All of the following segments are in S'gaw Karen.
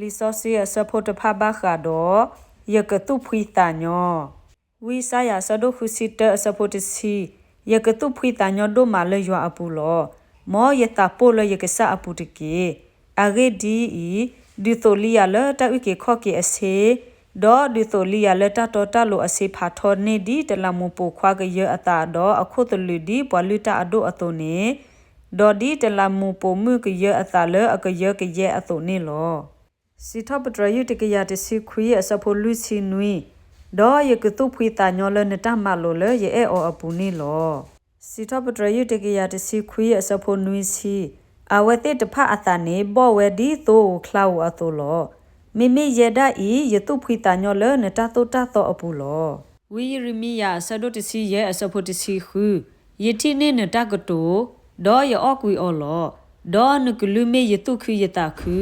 လံာ်စီဆှံအဆၢဖိတဖၣ်ဘၣ်ဃးဒီး ယကသူၣ်ဖှံသးညီ, ဝံယၡါယၤအဆၢဒိၣ်ဃုဆံတၢအဆၢဖိတဆံ, ယကသူၣ်ဖှံသးညီဒိၣ်မးလၢယွၤအပူၤလီၤ. မ်ယသးပှၢ်လၢယကစၢ်အပူၤတက့ၢ်. အဂ့ၢ်ဒ်အံၤ, ဒုးသိးလံယၤလၢတၢ်အုၣ်က့ၤခီၣ်က့ၤအဆ့, ဒီးဒုးသိးလံယၤလၢတၢ်တီတၢ်လိၤအဆ့ဖးထီန့ၢ်ဒ်တလးမူးပိာ်ခွါကယၢအသးဒီးအခိၣ်သလုးဒ်ပှၤလုၢ်တၢ်အဒိၣ်အသိးန့ၣ်, ဒီးဒ်တလးမူးပိာ်မုၣ်ကယၢအသးလၢအကယၢကယဲအသိးန့ၣ်လီၤ. စံးထီၣ်ပတြၢၤယုၢ်တကယၤတဆံခွံအဆၢဖိလွံၢ်ဆံနွံ, ဒီးယကသူၣ်ဖှံသးညီလၢနတၢ်မၤလိာ်လၢယအဲၣ်အီၤအပူၤန့ၣ်လီၤ. စံးထီၣ်ပတြၢၤယုၢ်တကယၤတဆံခွံအဆၢဖိနွံဆံ, အဝဲသ့ၣ်တဖၣ်အသးန့ၣ် ဘီၣ်ဝဲဒ်သိဧိၤချါဧိၤအသိးလီၤ. မ့မ့ၢ်ယဲဒၣ်အံၤ ယသူၣ်ဖှံသးညီလၢနတၢ်သိၣ်တၢ်သီအပူၤလီၤ. ဝံယံးရမံယၤအဆၢဒိၣ်တဆံယဲၢ်အဆၢဖိတဆံဃု, ယထံၣ်န့ၢ်နတၢ်ကတိၤ, ဒီးယအီၣ်ကွံာ်အီၤလီၤ. ဒီးနကလုၢ်မ့ၢ်ယသူၣ်ခုယသးခု,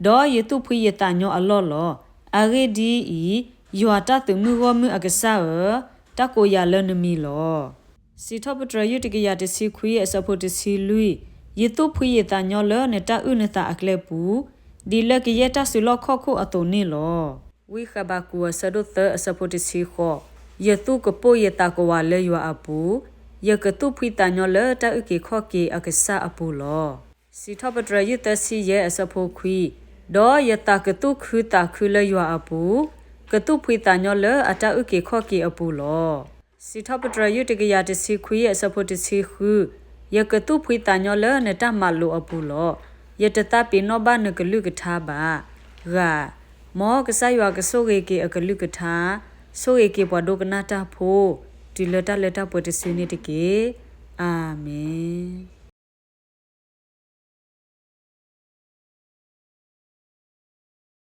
ဒီးယသူၣ်ဖှံယသးညီအလီၢ်လီၤ. အဂ့ၢ်ဒ်အံၤ, ယွၤတၢ်သုးမုၢ်ဂီၢ်မုၢ်အကစၢ်ဧၢ, တၢ်ကိးယၤလၢနမံၤလီၤ. စံးထီၣ်ပတြၢၤယုၢ်တကယၤတဆံခွံအဆၢဖိတဆံလွံၢ်, ယသူၣ်ဖှံယသးညီလၢနတၢ်အုၣ်နသးအကျဲပူၤ, ဒ်လၢကယဲၢ်တၢ်စုလီၢ်ခီၣ်ခိၣ်အသိးန့ၣ်လီၤ. ဝံဃဘးကူးအဆၢဒိၣ်သၢအဆၢဖိတဆံဃိး, ယသူၣ်ကပိာ်ယသးကဝးလၢယွၤအပူၤ, ယကသူၣ်ဖှံသးညီလၢတၢ်အုၣ်က့ၤခီၣ်က့ၤအကစၢ်အပူၤလီၤ. စံးထီၣ်ပတြၢၤယုၢ်သၢဆံယဲၢ်အဆၢဖိခွံ, ဒီးယသးကသူၣ်ခုသးခုလၢယွၤအပူၤ, ကသူၣ်ဖှံသးညီလၢအတၢ်အုၣ်က့ၤခီၣ်က့ၤအပူၤလီၤ. စံးထီၣ်ပတြၢၤယုၢ်တကယၤတဆံခွံအဆၢဖိတဆံဃု, ယကသူၣ်ဖှံသးညီလၢနတၢ်မၤလိာ်အပူၤလီၤ. ယတသးပ့ၤနီၣ်ဘၣ်နကလုၢ်ကထါဘၣ်. ဂၤ, မ်ကစၢ်ယွၤကဆိၣ်ဂ့ၤက့ၤအကလုၢ်ကထါ, ဆိၣ်ဂ့ၤက့ၤပှၤဒိကနၣ်တၢ်ဖိ, တုၤလၢတၢ်လၢတၢ်ပှဲၤတစုန့ၣ်တက့ၢ်. အၤမ့ၣ်.